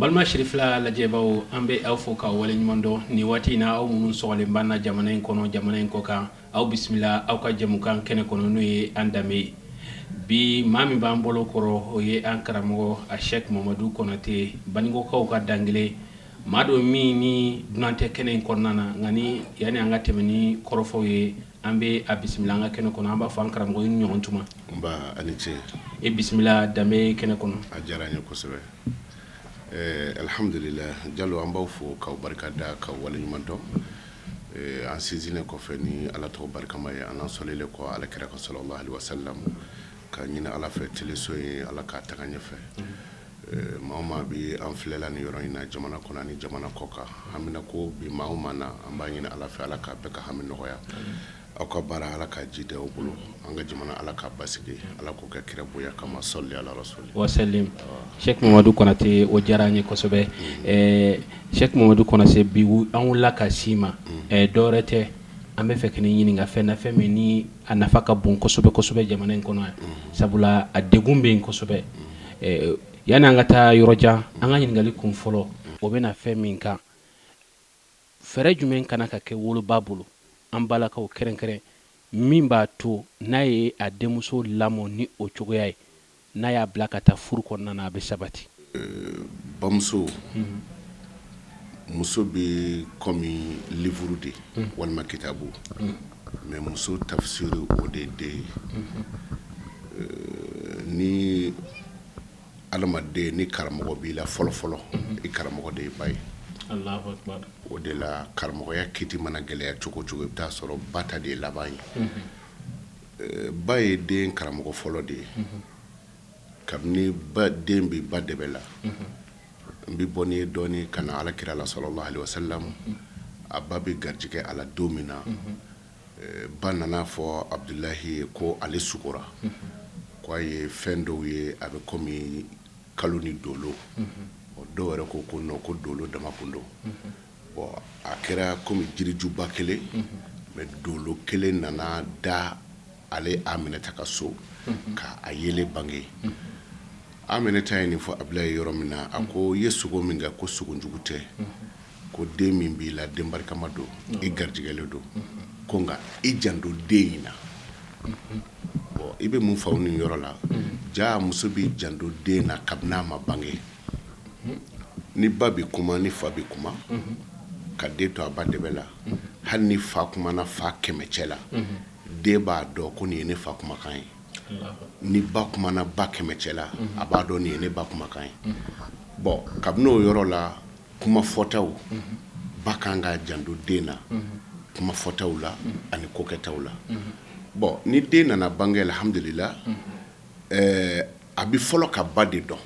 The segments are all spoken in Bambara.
Balima Sirifila lajɛbaw, an bɛ aw fo k'aw waleɲuman dɔn nin waati in na. Aw minnu sɔgɔlen b'an na jamana in kɔnɔ, jamana in kɔ kan, aw bisimila aw ka jɛmukan kɛnɛ kɔnɔ, n'o ye an danbe ye. Bi, maa min b'an bolo kɔrɔ, o ye an karamɔgɔ a Sɛki Mamadu Kɔnate, Banikɔkaw ka dangele maa don min ni dunan tɛ kɛnɛ in kɔnɔna na. Nka ni yanni an ka tɛmɛ ni kɔrɔfɔw ye, an bɛ a bisimila an ka kɛnɛ kɔnɔ. An b'a fɔ an karamɔgɔ, i ni ɲɔgɔn tuma. Nba, a ni ce. E bisimila danbe kɛnɛ kɔnɔ. A diyara n ye kosɛbɛ. Alhamdulila Jalo, an b'aw fo k'aw barika da, k'aw waleɲuman dɔn. An sinsinnen kɔfɛ ni Ala tɔgɔ barikama ye, an sɔlilen kɔ Ala kira kan salalahu alehi wasalam, ka ɲini Ala fɛ teleso in, Ala k'a taga ɲɛfɛ. Maa o maa bɛ an filɛla nin yɔrɔ in na, jamana kɔnɔ ani jamana kɔ kan, hamina ko bi maa o maa na, an b'a ɲini Ala fɛ, Ala k'a bɛɛ ka hami nɔgɔya. Aw ka baara, Ala k'a ji aw bolo. An ka jamana, Ala k'a basigi. Ala k'o kɛ kira bonya kama, sɔli ala rasuli. Wasalim. Sɛki Mamadu Kɔnate, o diyara an ye kosɛbɛ. Sɛki Mamadu Kɔnate, bi an wulila ka s'i ma, dɔwɛrɛ tɛ, an bɛ fɛ ka n'i ɲininka fɛn na, fɛn min ni a nafa ka bon kosɛbɛ kosɛbɛ jamana in kɔnɔ yan, sabula a degun bɛ yen kosɛbɛ. Yanni an ka taa yɔrɔ jan, an ka ɲininkali kun fɔlɔ, o bɛna fɛn min kan, fɛɛrɛ jumɛn kana ka kɛ woloba bolo, an balakaw kɛrɛnkɛrɛn, min b'a to n'a ye a denmuso lamɔ ni o cogoya ye, n'a y'a bila ka taa furu kɔnɔna na, a bɛ sabati? Bamuso, muso bɛ kɔmi livre de walima kitabu, mais muso tafsiri, o de ye den ye. Ni adamaden ni karamɔgɔ b'i la fɔlɔ fɔlɔ, i karamɔgɔ de ye ba ye. O de la, karamɔgɔya kiti mana gɛlɛya cogo cogo, i bɛ taa sɔrɔ ba ta de ye laban ye. Ba ye den karamɔgɔ fɔlɔ de ye kabini ba den bɛ ba dɛbɛ la. N bɛ bɔ n'i ye dɔɔni ka na Ala kira la salalahu alehi wasalam. A ba bɛ garijɛgɛ a la don min na, ba nana fɔ Abudulahi ye ko ale sugora, ko a ye fɛn dɔw ye, a bɛ kɔmi kalo ni dolo. Dɔw yɛrɛ ko ko non, ko dolo dama kun don. Bon, a kɛra kɔmi jirijuba kelen, mais dolo kelen nana da ale Aminata ka so ka a yelen bange. Aminata ye nin fɔ Abudulayi yɔrɔ min na, a ko i ye sugo min kɛ, ko sugojugu tɛ, ko den min b'i la, den barikama don, i garijɛgɛlen don, ko nka i janto den in na. Bon, i bɛ mun faamu nin yɔrɔ la? Ja muso b'i janto den na kabini a ma bange. Ni ba bɛ kuma, ni fa bɛ kuma, ka den to a ba dɛbɛ la, hali ni fa kumana fa 100 cɛ la, den b'a dɔn ko nin ye ne fa kumakan ye. Ni ba kumana ba 100 cɛ la, a b'a dɔn nin ye ne ba kumakan ye. Bon, kabini o yɔrɔ la, kuma fɔtaw, ba kan ka janto den na kuma fɔtaw la ani kokɛtaw la. Bon, ni den nana bange, alhamdulila, a bɛ fɔlɔ ka ba de dɔn.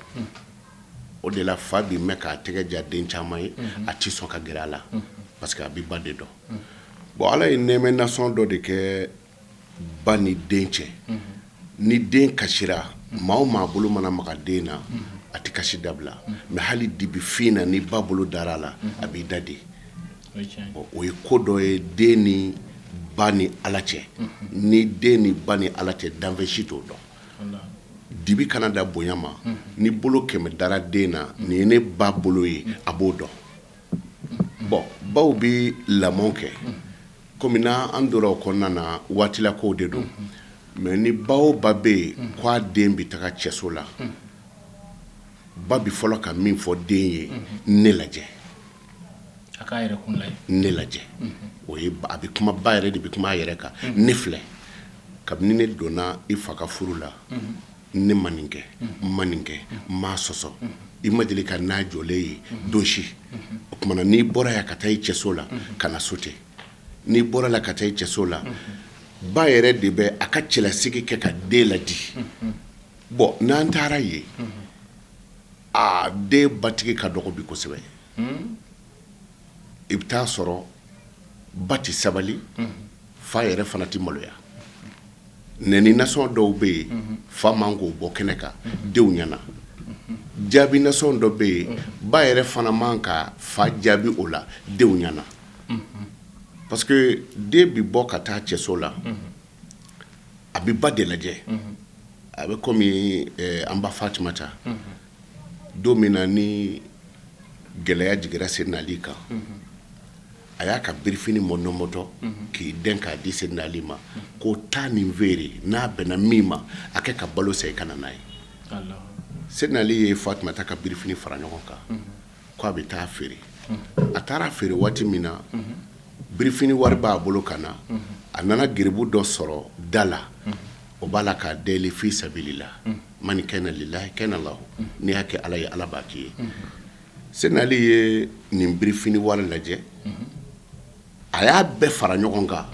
O de la, fa bɛ mɛn k'a tɛgɛ ja den caman ye, a tɛ sɔn ka gɛrɛ a la, parce que a bɛ ba de dɔn. Bon, Ala ye nɛɛmɛ nasɔn dɔ de kɛ ba ni den cɛ. Ni den kasira, maa o maa bolo mana maga den na, a tɛ kasi dabila. Mais hali dibi fin na, ni ba bolo dara a la, a b'i da de. O ye ko dɔ ye den ni ba ni Ala cɛ. Ni den ni ba ni Ala cɛ, danfɛn si t'o dɔn. Dibi kana da bonya ma, ni bolo 100 dara den na, nin ye ne ba bolo ye, a b'o dɔn. Bon, baw bɛ lamɔ kɛ komi n'an donna o kɔnɔna na, waatila kow de don. Mais ni ba o ba bɛ yen ko a den bɛ taga cɛso la, ba bɛ fɔlɔ ka min fɔ den ye: ne lajɛ. A k'a yɛrɛ kun lajɛ. Ne lajɛ. O ye a bɛ kuma, ba yɛrɛ de bɛ kuma a yɛrɛ kan: ne filɛ, kabini ne donna i fa ka furu la, ne ma nin kɛ, n ma nin kɛ, n m'a sɔsɔ, i ma deli ka n'a jɔlen ye don si. O tuma na, n'i bɔra yan ka taa i cɛso la, ka na so ten. N'i bɔra la ka taa i cɛso la, ba yɛrɛ de bɛ a ka cɛlasigi kɛ ka den ladi. Bon, n'an taara yen. Aa, den batigi ka dɔgɔ bi kosɛbɛ. I bɛ taa sɔrɔ ba tɛ sabali, fa yɛrɛ fana tɛ maloya. Nɛni nasɔn dɔw bɛ yen, fa man k'o bɔ kɛnɛ kan denw ɲɛna. Jaabi nasɔn dɔ bɛ yen, ba yɛrɛ fana man ka fa jaabi o la denw ɲɛna, parce que den bɛ bɔ ka taa cɛso la, a bɛ ba de lajɛ. A bɛ komi an ba Fatumata, don min na ni gɛlɛya jiginra Seydina Ali kan, a y'a ka birifini mɔnɔmɔtɔ k'i dɛn k'a di Seydina Ali ma ko taa nin feere, n'a bɛnna min ma, a kɛ ka balo san, i ka na n'a ye. Seydina Ali ye Fatumata ka birifini fara ɲɔgɔn kan ko a bɛ taa feere. A taara feere waati min na, birifini wari b'a bolo ka na, a nana geribu dɔ sɔrɔ da la, o b'a la k'a deli fi sabilillah, man kana lillahi kana lahu, n'i y'a kɛ Ala ye, Ala b'a k'i ye. Seydina Ali ye nin birifini wari lajɛ, a y'a bɛɛ fara ɲɔgɔn kan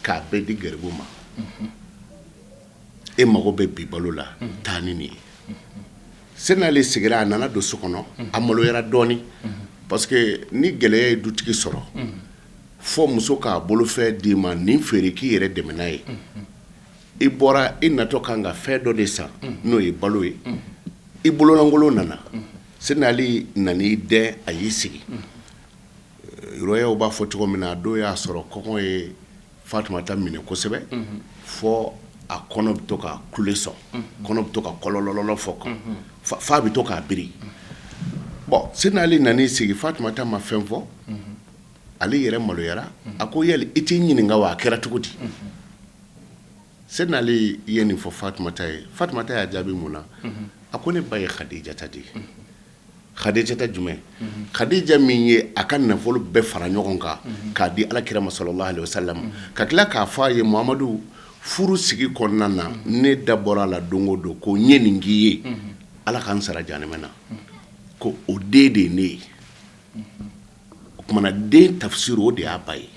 k'a bɛɛ di geribu ma. E mago bɛ bi balo la, taa ni nin ye. Seydina Ali sigira, a nana don so kɔnɔ, a maloyara dɔɔni, parce que ni gɛlɛya ye dutigi sɔrɔ, fɔ muso k'a bolofɛn d'i ma, nin feere k'i yɛrɛ dɛmɛ n'a ye. I bɔra, i natɔ kan ka fɛn dɔ de san, n'o ye balo ye, i bololankolon nana. Seydina Ali nan'i dɛn, a y'i sigi. Yɔrɔyaw b'a fɔ cogo min na, a don y'a sɔrɔ kɔngɔ ye Fatumata minɛ kosɛbɛ, fɔ a kɔnɔ bɛ to ka kule sɔn, kɔnɔ bɛ to ka kɔlɔlɔlɔ fɔ, fa bɛ to k'a biri. Bon, Seydina Ali nan'i sigi, Fatumata ma fɛn fɔ, ale yɛrɛ maloyara. A ko yali i t'i ɲininka wa, a kɛra cogo di? Seydina Ali ye nin fɔ Fatumata ye. Fatumata y'a jaabi mun na? A ko ne ba ye Khadijata de ye. Khadijata jumɛn? Khadija min ye a ka nafolo bɛɛ fara ɲɔgɔn kan k'a di Ala kira ma sallallahu alaihi wasallam, ka tila k'a fɔ a ye: Muhamadu, furu sigi kɔnɔna na, ne da bɔra a la don o don ko n ye nin k'i ye, Ala k'an sara jahanama na, ko o den de ye ne ye. O tuma na, den tafsir, o de y'a ba ye.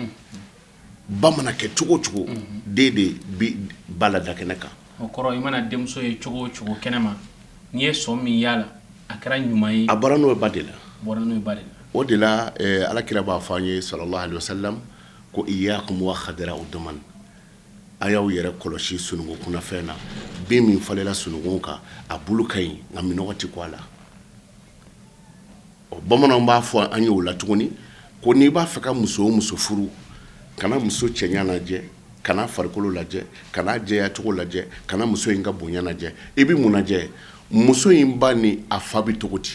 Ba mana kɛ cogo o cogo, den de bi ba la da kɛnɛ kan. O kɔrɔ, i mana denmuso ye cogo o cogo kɛnɛ ma, n'i ye sɔn min y'a la, a kɛra ɲuman ye. A bɔra n'o ye ba de la. Bɔra n'o ye ba de la. O de la Ala kira b'a fɔ an ye sallallahu alaihi wasallam ko iyyakum wa khadra uduman, a y'aw yɛrɛ kɔlɔsi sununkun kunnafɛn na. Bin min falenla sununkun kan, a bulu ka ɲi, nka minɔgɔ tɛ kɔ a la. Ɔ, bamananw b'a fɔ an ye o la tuguni ko n'i b'a fɛ ka muso o muso furu, kana muso cɛɲa lajɛ, kana farikolo lajɛ, kana jɛya cogo lajɛ, kana muso in ka bonya lajɛ. I bɛ mun lajɛ? Muso in ba ni a fa bɛ cogo di?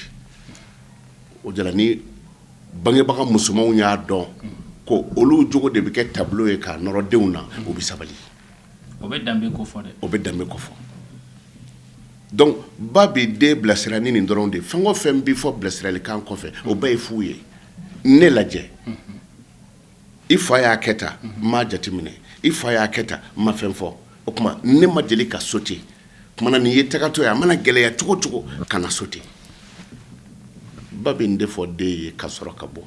O de la, ni bangebaga musomanw y'a dɔn ko olu jogo de bɛ kɛ tableau ye k'a nɔrɔ denw na, u bɛ sabali. O bɛ danbe ko fɔ dɛ. O bɛ danbe ko fɔ. Donc ba bɛ den bilasira ni nin dɔrɔn de. Fɛn o fɛn bɛ fɔ bilasiralikan kɔfɛ, o bɛɛ ye fu ye. Ne lajɛ, i fa y'a kɛ tan, n m'a jateminɛ. I fa y'a kɛ tan, n ma fɛn fɔ. O tuma ne ma deli ka sauter. Tuma na nin ye tagatɔ ye, a mana gɛlɛya cogo o cogo, kana sauter. Ba bɛ nin de fɔ den ye ka sɔrɔ ka bɔ.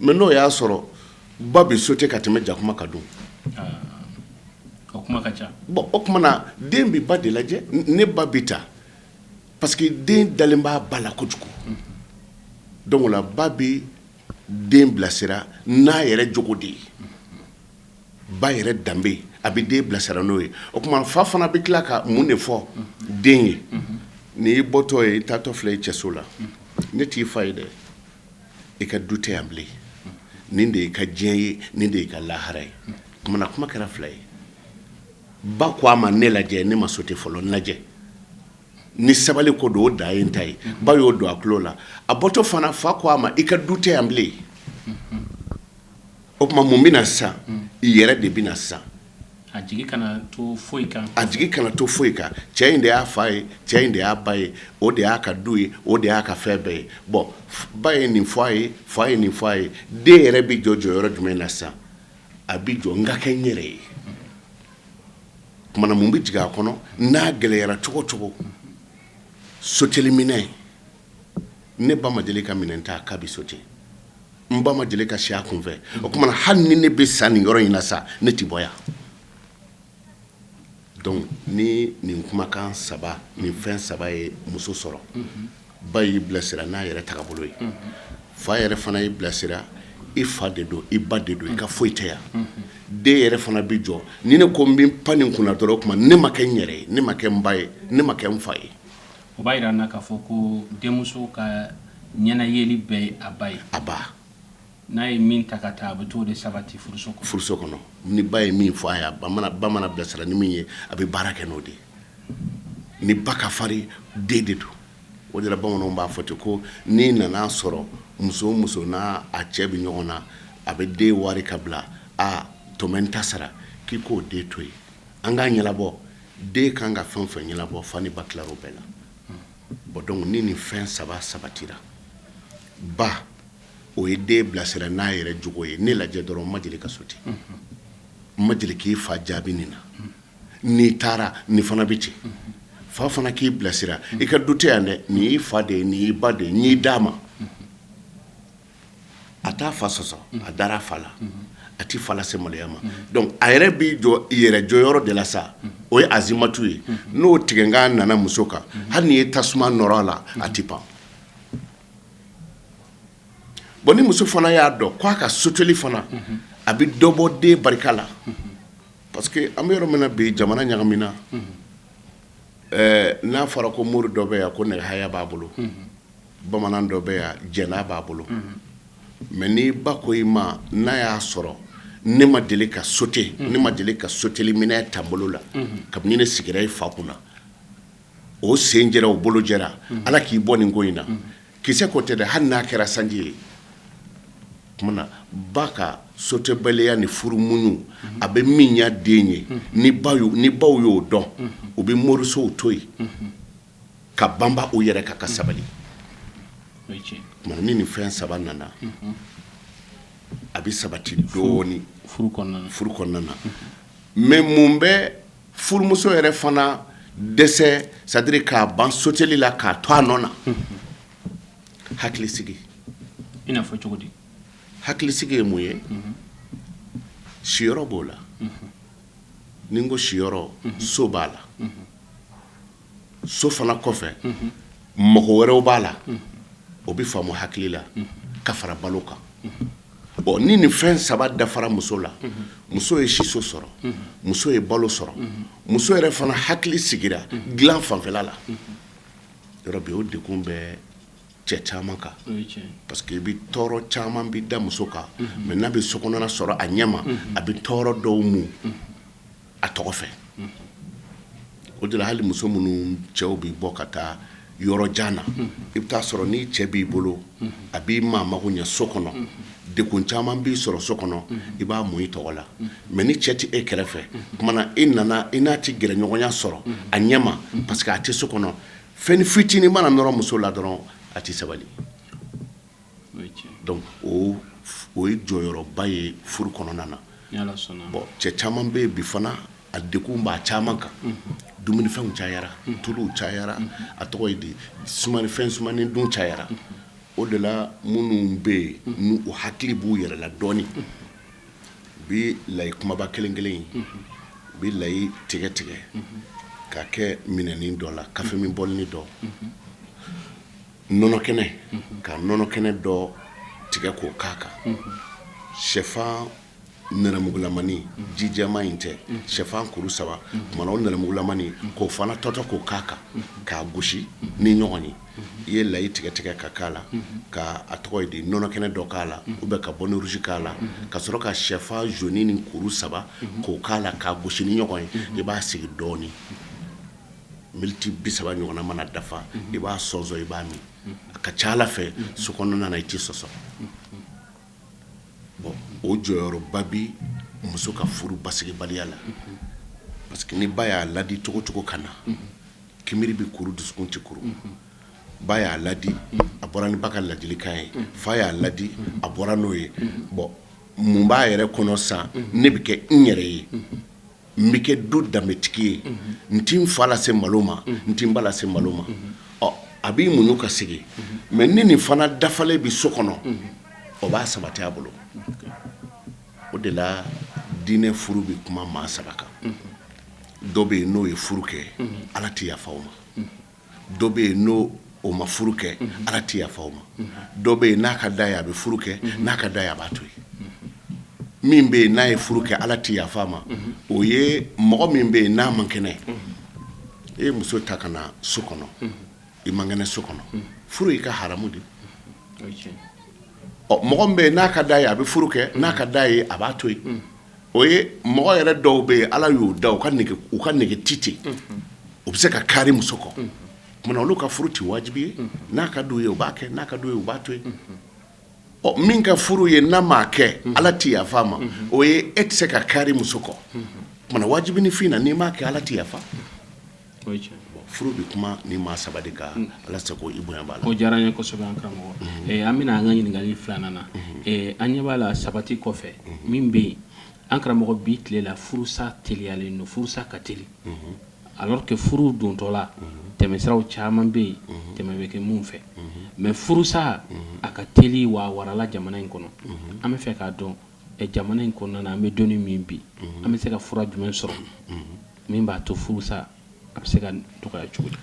Mais n'o y'a sɔrɔ ba bɛ sauter ka tɛmɛ jakuma kan dun? O kuma ka ca. Bon, o tuma na, den bɛ ba de lajɛ. Ne ba bɛ ta parce que den dalen b'a ba la kojugu. Donc o la, ba bɛ den bilasira n'a yɛrɛ jogo de ye, ba yɛrɛ danbe, a bɛ den bilasira n'o ye. O tuma fa fana bɛ tila ka mun de fɔ den ye? N'i y'i bɔtɔ ye, i taatɔ filɛ i cɛso la, ne t'i fa ye dɛ, i ka du tɛ yan bilen, nin de y'i ka diɲɛ ye, nin de y'i ka lahara ye. Tuma na kuma kɛra fila ye. Ba ko a ma: ne lajɛ, ne ma sauter fɔlɔ, n lajɛ. Ni sabali ko don, o da ye n ta ye. Ba y'o don a tulo la. A bɔtɔ fana, fa ko a ma: i ka du tɛ yan bilen. O tuma mun bɛna sisan? I yɛrɛ de bɛna sisan. A jigi kana to foyi kan. A jigi kana to foyi kan. Cɛ in de y'a fa ye, cɛ in de y'a ba ye, o de y'a ka du ye, o de y'a ka fɛn bɛɛ ye. Bon, ba ye nin fɔ a ye, fa ye nin fɔ a ye, den yɛrɛ bɛ jɔ jɔyɔrɔ jumɛn na sisan? A bɛ jɔ n ka kɛ n yɛrɛ ye. Kumana mun bɛ jigin a kɔnɔ? N'a gɛlɛyara cogo o cogo, soteli minɛ. Ne ba ma deli ka minɛn ta k'a bɛ sauter, n ba ma deli ka si a kunfɛ. O tuma hali ni ne bɛ sa nin yɔrɔ in na sa, ne tɛ bɔ yan. Donc ni nin kumakan saba, nin fɛn saba ye muso sɔrɔ. Ba y'i bilasira n'a yɛrɛ tagabolo ye, fa yɛrɛ fana y'i bilasira, i fa de don, i ba de don, i ka foyi tɛ yan. Den yɛrɛ fana bɛ jɔ. Ni ne ko n bɛ pan nin kunna dɔrɔn, o tuma ne ma kɛ n yɛrɛ ye, ne ma kɛ n ba ye, ne ma kɛ n fa ye. O b'a jira n na k'a fɔ ko denmuso ka ɲɛnayeli bɛɛ ye a ba ye. A ba. N'a ye min ta ka taa, a bɛ t'o de sabati furuso kɔnɔ. Furuso kɔnɔ, ni ba ye min fɔ a ye, ba mana bilasira ni min ye, a bɛ baara kɛ n'o de ye. Ni ba ka farin, den de don. O de la bamananw b'a fɔ ten ko n'i nana sɔrɔ muso o muso n'a a cɛ bɛ ɲɔgɔn na, a bɛ den wari ka bila, a tɔmɛ n ta sara, k'i k'o den to yen, an k'a ɲɛnabɔ. Den kan ka fɛn o fɛn ɲɛnabɔ, fa ni ba tilar'o bɛɛ la. Bon, donc ni nin fɛn saba sabatira, ba o ye den bilasira n'a yɛrɛ jogo ye. Ne lajɛ dɔrɔn, n ma deli ka sauter, n ma deli k'i fa jaabi nin na. N'i taara, nin fana bɛ ten. Fa fana k'i bilasira, i ka du tɛ yan dɛ, nin y'i fa de ye, nin y'i ba de ye, n y'i d'a ma. A t'a fa sɔsɔ, a dara fa la, a t'i fa lase maloya ma. Donc a yɛrɛ b'i jɔ i yɛrɛ jɔyɔrɔ de la sa, o ye azimatu ye. N'o tigɛnkan nana muso kan, hali n'i ye tasuma nɔrɔ a la, a ti pan. Bon, ni muso fana y'a dɔn k'a ka soteli fana, a bɛ dɔ bɔ den barika la, parce que an bɛ yɔrɔ min na bi, jamana ɲagamina. N'a fɔra ko mori dɔ bɛ yan ko nɛgɛhaya b'a bolo, bamanan dɔ bɛ yan jɛn'a b'a bolo, mais n'i ba ko i ma, n'a y'a sɔrɔ ne ma deli ka sauter, ne ma deli ka soteli minɛ ta bolo la kabini ne sigira i fa kunna, o sen jɛra, o bolo jɛra, Ala k'i bɔ nin ko in na. Kisɛ ko tɛ dɛ, hali n'a kɛra sanji ye. Tuma na ba ka sotebaliya ni furu muɲu, a bɛ min ɲa den ye, ni baw y'o dɔn, u bɛ morisow to yen ka banba u yɛrɛ kan ka sabali. Tuma ni nin fɛn saba nana, a bɛ sabati dɔɔni furu kɔnɔna na. Mais mun bɛ furumuso yɛrɛ fana dɛsɛ, c'est à dire k'a ban soteli la k'a to a nɔ na? Hakilisigi. I n'a fɔ cogo di? Hakilisigi ye mun ye? Siyɔrɔ b'o la. Ni n ko siyɔrɔ, so b'a la. So fana kɔfɛ, mɔgɔ wɛrɛw b'a la, o bɛ faamu hakili la ka fara balo kan. Bon, ni nin fɛn saba dafara muso la, muso ye siso sɔrɔ, muso ye balo sɔrɔ, muso yɛrɛ fana hakili sigira dilan fanfɛla la. Yɔrɔ bi, o degun bɛ cɛ caman kan, parce que i bɛ tɔɔrɔ caman bɛ da muso kan, mais n'a bɛ so kɔnɔna sɔrɔ a ɲɛ ma, a bɛ tɔɔrɔ dɔw mun a tɔgɔ fɛ. O de la hali muso minnu cɛw bɛ bɔ ka taa yɔrɔ jan na, i bɛ taa sɔrɔ ni cɛ b'i bolo, a b'i maa mago ɲɛ so kɔnɔ, degun caman b'i sɔrɔ so kɔnɔ, i b'a mun i tɔgɔ la. Mais ni cɛ tɛ e kɛrɛfɛ, tuma na i nana i n'a tɛ gɛrɛɲɔgɔnya sɔrɔ a ɲɛ ma, parce que a tɛ so kɔnɔ. Fɛn fitinin mana nɔrɔ muso la dɔrɔn, a tɛ sabali. Donc o ye jɔyɔrɔba ye furu kɔnɔna na. Bon, cɛ caman bɛ yen bi fana, a degun b'a caman kan. Dumunifɛnw cayara, tuluw cayara, a tɔgɔ ye di, fɛn sumanen dun cayara. O de la minnu bɛ yen n'u u hakili b'u yɛrɛ la dɔɔnin, u bɛ layi kumaba kelen kelen ye, u bɛ layi tigɛ tigɛ k'a kɛ minɛnin dɔ la, kafe min bɔlini dɔ, nɔnɔ kɛnɛ, ka nɔnɔ kɛnɛ dɔ tigɛ k'o k'a kan, sɛfan nɛrɛmugulamani, ji jɛman in tɛ, sɛfan kuru saba, kumana o nɛrɛmugulamani k'o fana tɔtɔ k'o k'a kan, k'a gosi ni ɲɔgɔn ye. I ye layi tigɛ tigɛ ka k'a la, ka a tɔgɔ ye di, nɔnɔ kɛnɛ dɔ k'a la, ou bien ka bonne rouge k'a la, ka sɔrɔ ka sɛfan jaune ni kuru saba k'o k'a la, k'a gosi ni ɲɔgɔn ye. I b'a sigi dɔɔnin, miniti 30 ɲɔgɔnna mana dafa, i b'a sɔnsɔn, i b'a min. A ka ca Ala fɛ, so kɔnɔna na i tɛ sɔsɔ. Bon, o jɔyɔrɔba bi muso ka furu basigibaliya la, parce que ni ba y'a ladi cogo cogo ka na, kinbiri bɛ kuru, dusukun tɛ kuru. Ba y'a ladi, a bɔra ni ba ka ladilikan ye. Fa y'a ladi, a bɔra n'o ye. Bon, mun b'a yɛrɛ kɔnɔ san? Ne bɛ kɛ n yɛrɛ ye, n bɛ kɛ du danbetigi ye, n tɛ n fa lase malo ma, n tɛ n ba lase malo ma. Ɔ, a b'i muɲu ka sigi. Mais ni nin fana dafalen bɛ so kɔnɔ, o b'a sabati a bolo. O de la diinɛ furu bɛ kuma maa saba kan. Dɔ bɛ yen n'o ye furu kɛ, Ala tɛ yafa o ma. Dɔ bɛ yen n'o o ma furu kɛ, Ala tɛ yafa o ma. Dɔ bɛ yen, n'a ka d'a ye, a bɛ furu kɛ, n'a ka d'a ye, a b'a to yen. Min bɛ yen n'a ye furu kɛ, Ala tɛ yafa a ma, o ye mɔgɔ min bɛ yen n'a man kɛnɛ. E ye muso ta ka na so kɔnɔ, i man kɛnɛ so kɔnɔ, furu y'i ka haramu de. Ɔ, mɔgɔ min bɛ yen n'a ka d'a ye, a bɛ furu kɛ, n'a ka d'a ye, a b'a to yen, o ye mɔgɔ yɛrɛ dɔw bɛ yen, Ala y'u da, u ka nege ti ten, u bɛ se ka kari muso kɔ. Kumana olu ka furu ti wajibi ye. N'a ka d'u ye, u b'a kɛ, n'a ka d'u ye, u b'a to yen. Ɔ, min ka furu ye n'a m'a kɛ, Ala ti yafa a ma, o ye e tɛ se ka kari muso kɔ. Kumana wajibi ni fin na, n'i m'a kɛ, Ala ti yafa. Furu bɛ kuma ni maa saba de kan. Ala sago, i bonya b'a la. O diyara n ye kosɛbɛ, an karamɔgɔ. An bɛna an ka ɲininkali filanan na. An ɲɛ b'a la, sabati kɔfɛ min bɛ yen, an karamɔgɔ, bi tile la, furusa teliyalen don, furusa ka teli, alors que furu dontɔ la, tɛmɛsiraw caman bɛ yen, tɛmɛ bɛ kɛ mun fɛ, mais furusa a ka teli wa a warala jamana in kɔnɔ. An bɛ fɛ k'a dɔn, jamana in kɔnɔna na, an bɛ donni min bi, an bɛ se ka fura jumɛn sɔrɔ min b'a to furusa a bɛ se ka dɔgɔya cogo di?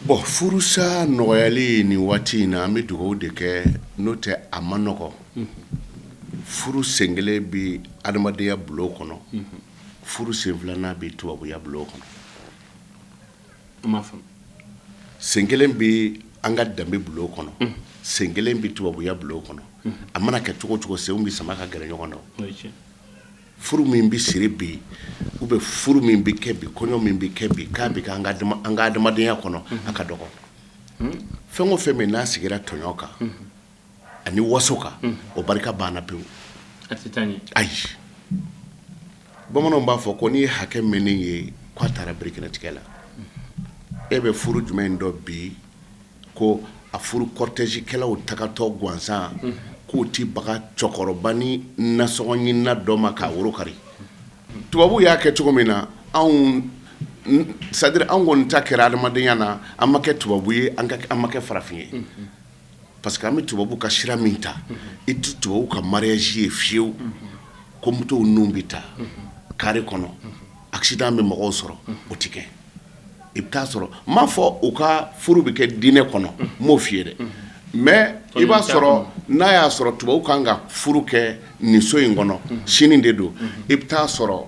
Bon, furusa nɔgɔyali nin waati in na, an bɛ dugawu de kɛ, n'o tɛ a ma nɔgɔ. Furu sen kelen bɛ adamadenya bulon kɔnɔ, furu sen filanan bɛ tubabuya bulon kɔnɔ. An m'a faamu. Sen kelen bɛ an ka danbe bulon kɔnɔ, sen kelen bɛ tubabuya bulon kɔnɔ. A mana kɛ cogo o cogo, senw bɛ sama ka gɛrɛ ɲɔgɔn na. O ye tiɲɛ. Furu min bɛ siri bi, ou bien furu min bɛ kɛ bi, kɔɲɔ min bɛ kɛ bi, k'a bɛ kɛ an ka adamadenya kɔnɔ, a ka dɔgɔ. Fɛn o fɛn min n'a sigira tɔɲɔ kan ani waso kan, o barika banna pewu. A tɛ taa ɲɛ. Ayi, bamananw b'a fɔ ko n'i ye hakɛ mɛnnen ye k'a taara birikɛnɛtigɛ la. E bɛ furu jumɛn dɔn bi ko a furu cortège kɛlaw tagatɔ gansan k'u ti baga cɛkɔrɔba ni nasɔngɔ ɲinina dɔ ma k'a woro kari? Tubabuw y'a kɛ cogo min na, anw, c'est à dire anw kɔni ta kɛra adamadenya na, an ma kɛ tubabu ye, an ma kɛ farafin ye, parce que an bɛ tubabu ka sira min ta, i tɛ tubabu ka mariage ye fiyewu ko motow nun bɛ ta carré kɔnɔ, accident bɛ mɔgɔw sɔrɔ, o tɛ kɛ. I bɛ taa sɔrɔ, n m'a fɔ u ka furu bɛ kɛ diinɛ kɔnɔ, n m'o f'i ye dɛ, mais i b'a sɔrɔ n'a y'a sɔrɔ tubabu kan ka furu kɛ nin so in kɔnɔ sini de don, i bɛ taa sɔrɔ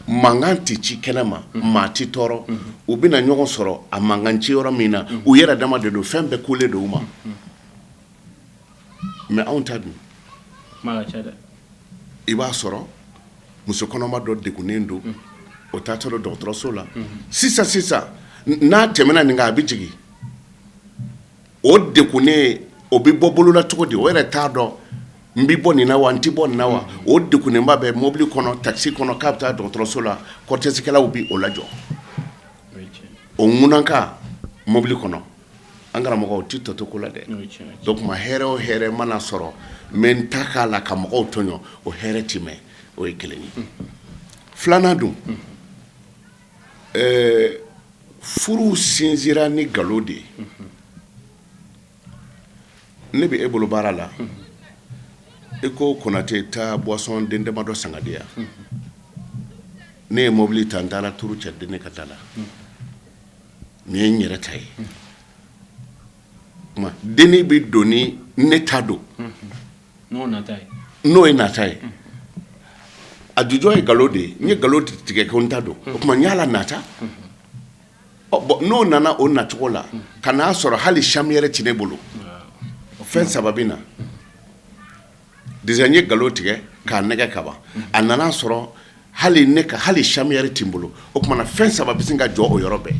mankan tɛ ci kɛnɛ ma, maa tɛ tɔɔrɔ, u bɛna ɲɔgɔn sɔrɔ a mankan ci yɔrɔ min na, u yɛrɛ dama de don, fɛn bɛɛ kolen don u ma. Mais anw ta dun? Kuma ka ca dɛ. I b'a sɔrɔ muso kɔnɔma dɔ degunnen don, o taatɔ don dɔgɔtɔrɔso la sisan sisan, n'a tɛmɛna nin kan, a bɛ jigin. O degunnen, o bɛ bɔ bolola cogo di? O yɛrɛ t'a dɔn n bɛ bɔ nin na wa, n tɛ bɔ nin na wa. O degunnenba bɛ mobili kɔnɔ, taxi kɔnɔ, k'a bɛ taa dɔgɔtɔrɔso la, cortège kɛlaw bɛ o lajɔ. O ye tiɲɛ. O ŋunanka mobili kɔnɔ, an karamɔgɔ, o tɛ tɔ to ko la dɛ. O ye tiɲɛ. Donc ma hɛrɛ o hɛrɛ mana sɔrɔ, n bɛ n ta k'a la ka mɔgɔw tɔɲɔ, o hɛrɛ ti mɛn. O ye kelen ye. Filanan dun, furu sinsinra ni nkalon de ye. Ne bɛ e bolo baara la, e ko Konate, taa boisson den damadɔ san ka di yan. Ne ye mobili ta, n taara turu cɛ den ne ka da la. Nin ye n yɛrɛ ta ye. Kuma denni bɛ don ni ne ta don. N'o nata ye. N'o ye nata ye, a jujɔ ye nkalon de ye. N ye nkalon tigɛ ko n ta don, o tuma n y'a la nata. Ɔ bɔn, n'o nana o nacogo la ka n'a sɔrɔ hali sami yɛrɛ ti ne bolo, fɛn saba bɛ na. Déjà n ye nkalon tigɛ k'a nɛgɛ ka ban, a nana sɔrɔ hali ne ka hali sami yɛrɛ ti n bolo. O tuma na fɛn saba bɛ sin ka jɔ o yɔrɔ bɛɛ.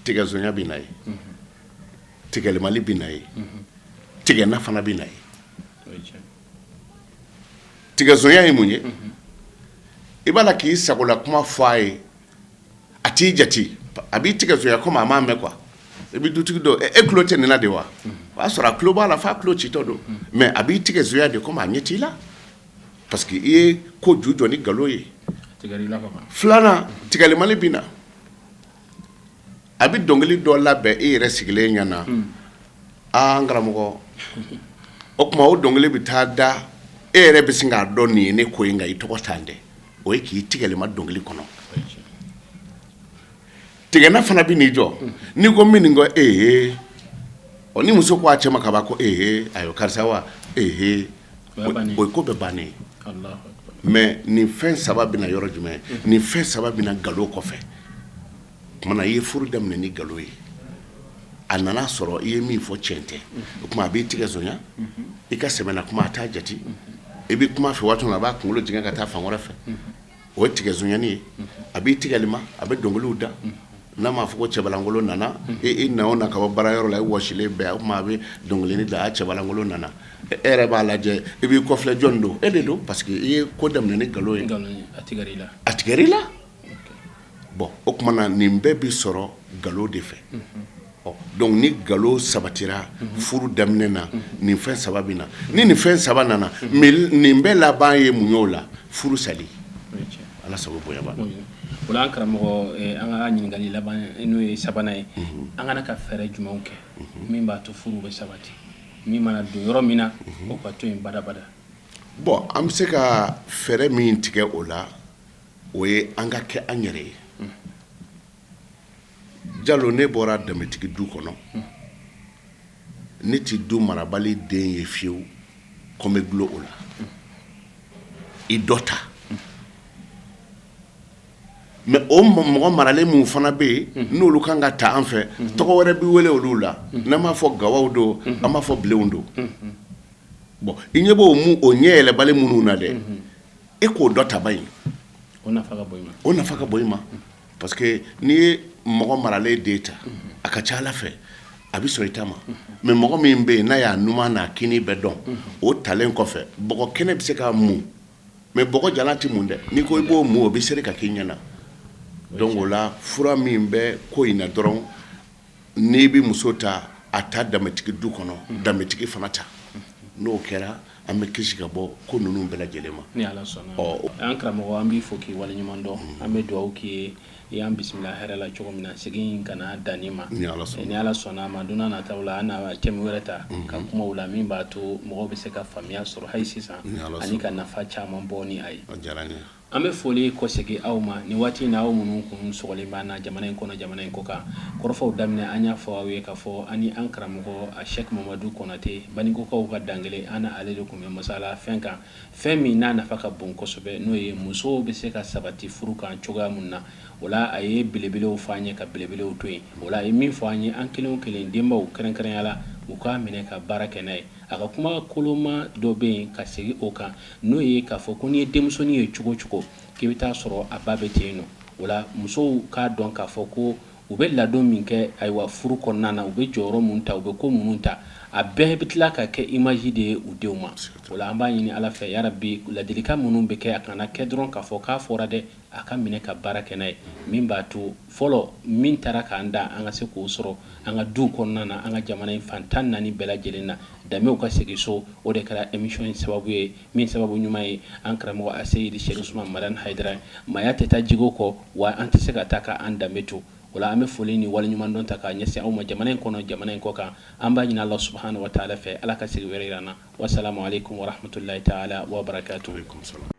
Tigɛzonya bɛ na ye, tigɛlimali bɛ na ye, tigɛna fana bɛ na ye. O ye tiɲɛ. Tigɛzonya ye mun ye? I b'a la k'i sagola kuma fɔ a ye, a t'i jate, a b'i tigɛzonya komi a m'a mɛn quoi. I bɛ dutigi dɔ, e tulo tɛ nin na de wa? O y'a sɔrɔ a tulo b'a la f'a tulo citɔ don, mais a b'i tigɛzonya de komi a ɲɛ t'i la, parce que i ye ko ju jɔ ni nkalon ye. Tigɛr'i la ka ban. Filanan, tigɛlimali bɛ na. A bɛ dɔnkili dɔ labɛn e yɛrɛ sigilen ɲɛna. Aa, n karamɔgɔ, o tuma o dɔnkili bɛ taa da, e yɛrɛ bɛ sin k'a dɔn nin ye ne ko ye, nka i tɔgɔ t'an dɛ. O ye k'i tigɛlima dɔnkili kɔnɔ. O ye tiɲɛ. Tigɛna fana bɛ n'i jɔ, n'i ko min nin ko ee, ɔ ni muso ko a cɛ ma ka ban ko ee, ayiwa karisa wa ee, o ye ko bɛɛ bannen ye. Mais nin fɛn saba bɛna yɔrɔ jumɛn? Nin fɛn saba bɛna nkalon kɔfɛ. Tuma na i ye furu daminɛ ni nkalon ye, a nana sɔrɔ i ye min fɔ tiɲɛ tɛ, o tuma a b'i tigɛ sonya, i ka sɛbɛnna kuma a t'a jate, i bɛ kuma fɛ waati min na a b'a kunkolo jigin ka taa fan wɛrɛ fɛ, o ye tigɛ sonyani ye. A b'i tigɛlima, a bɛ dɔnkiliw da, n'a m'a fɔ ko cɛbalankolon nana, i na o na ka bɔ baarayɔrɔ la, i wɔsilen bɛɛ, o tuma a bɛ dɔnkilinin da, a cɛbalankolon nana, e yɛrɛ b'a lajɛ, i b'i kɔfilɛ, jɔn don? E de don, parce que i ye ko daminɛ ni nkalon ye, a tigɛr'i la. Bon, o tuma na nin bɛɛ bɛ sɔrɔ nkalon de fɛ. Ɔ donc ni nkalon sabatira furu daminɛ na, nin fɛn saba bɛ na. Ni nin fɛn saba nana, mais nin bɛɛ laban ye mun ye? O la furu sali. Ala sago bonya b'a la. O la an karamɔgɔ, an ka ɲininkali laban n'o ye sabanan ye, an kana ka fɛɛrɛ jumɛnw kɛ min b'a to furu bɛ sabati, min mana don yɔrɔ min na o ka to yen badabada? Bon, an bɛ se ka fɛɛrɛ min tigɛ o la, o ye an ka kɛ an yɛrɛ ye. Jalo, ne bɔra danbetigi du kɔnɔ, ne tɛ du marabali den ye fiyewu ko n bɛ dulon o la. I dɔ ta, mais o mɔgɔ maralen minnu fana bɛ yen, n'olu kan ka ta an fɛ, tɔgɔ wɛrɛ bɛ wele olu la. N'an b'a fɔ gawaw don, an b'a fɔ bilenw don. Bon, i ɲɛ b'o o ɲɛ yɛlɛbali minnu na dɛ, e k'o dɔ ta ba in, o nafa ka bon i ma. O nafa ka bon i ma, parce que n'i ye mɔgɔ maralen den ta, a ka ca ala fɛ a bɛ sɔn i ta ma. Mais mɔgɔ min bɛ yen n'a y'a numan n'a kini bɛɛ dɔn, o talen kɔfɛ, bɔgɔ kɛnɛ bɛ se ka mun, mais bɔgɔ jalan tɛ mun dɛ. N'i ko i b'o mun, o bɛ seri ka k'i ɲɛna. Donc o la, fura min bɛ ko in na dɔrɔn, n'i bɛ muso ta, a ta danbetigi du kɔnɔ, danbetigi fana ta. N'o kɛra, an bɛ kisi ka bɔ ko ninnu bɛɛ lajɛlen ma. Ni Ala sɔnna. Ɔ an karamɔgɔ, an b'i fo k'i waleɲuman dɔn. An bɛ dugawu k'i ye, i y'an bisimila hɛrɛ la cogo min na, segin kana dan nin ma. Ni Ala sɔnna. Ni Ala sɔnna a ma, don n'a nataw la, an na thème wɛrɛ ta ka kuma o la min b'a to mɔgɔw bɛ se ka faamuya sɔrɔ hali sisan ani ka nafa caman bɔ ni a ye. A diyara n ye. An bɛ foli kɔsegin aw ma nin waati in na, aw minnu kun sɔgɔlen b'an na jamana in kɔnɔ, jamana in kɔ kan. Kɔrɔfɔw daminɛ, an y'a fɔ aw ye k'a fɔ an ni an karamɔgɔ Sɛki Mamadu Kɔnate, Banikɔkaw ka dankelen, an ale de tun bɛ masala fɛn kan, fɛn min n'a nafa ka bon kosɛbɛ, n'o ye musow bɛ se ka sabati furu kan cogoya mun na. O la, a ye belebelew fɔ an ye ka belebelew to yen. O la, a ye min fɔ an ye, an kelen o kelen, denbaw kɛrɛnkɛrɛnya la, u k'a minɛ ka baara kɛ n'a ye. A ka kuma koloma dɔ bɛ yen ka segin o kan, n'o ye k'a fɔ ko n'i ye denmisɛnnin ye cogo cogo, k'i bɛ taa sɔrɔ a ba bɛ ten yen nɔ. O la, musow k'a dɔn k'a fɔ ko u bɛ ladon min kɛ, ayiwa, furu kɔnɔna na, u bɛ jɔyɔrɔ mun ta, u bɛ ko minnu ta, a bɛɛ bɛ tila ka kɛ image de ye u denw ma. O la, an b'a ɲini Ala fɛ, yarabi, ladilikan minnu bɛ kɛ, a kana kɛ dɔrɔn k'a fɔ k'a fɔra dɛ, a ka minɛ ka baara kɛ n'a ye, min b'a to fɔlɔ min taara k'an da, an ka se k'o sɔrɔ an ka du kɔnɔna na, an ka jamana in fan 14 bɛɛ lajɛlen na, danbew ka segin so. O de kɛra émission in sababu ye, min sababu ɲuman ye an karamɔgɔ Aseyidi Sɛki Usumani Madani Hayidara. Maaya tɛ taa jigo kɔ, wa an tɛ se ka taa ka an danbe to. O la, an bɛ foli ni waleɲumandɔn ta k'a ɲɛsin aw ma jamana in kɔnɔ, jamana in kɔ kan. An b'a ɲini Ala subahana wa taala fɛ, Ala ka segin wɛrɛ yira an na. Wasalamu aleykum warahmatulahi taala wa barakatuhu.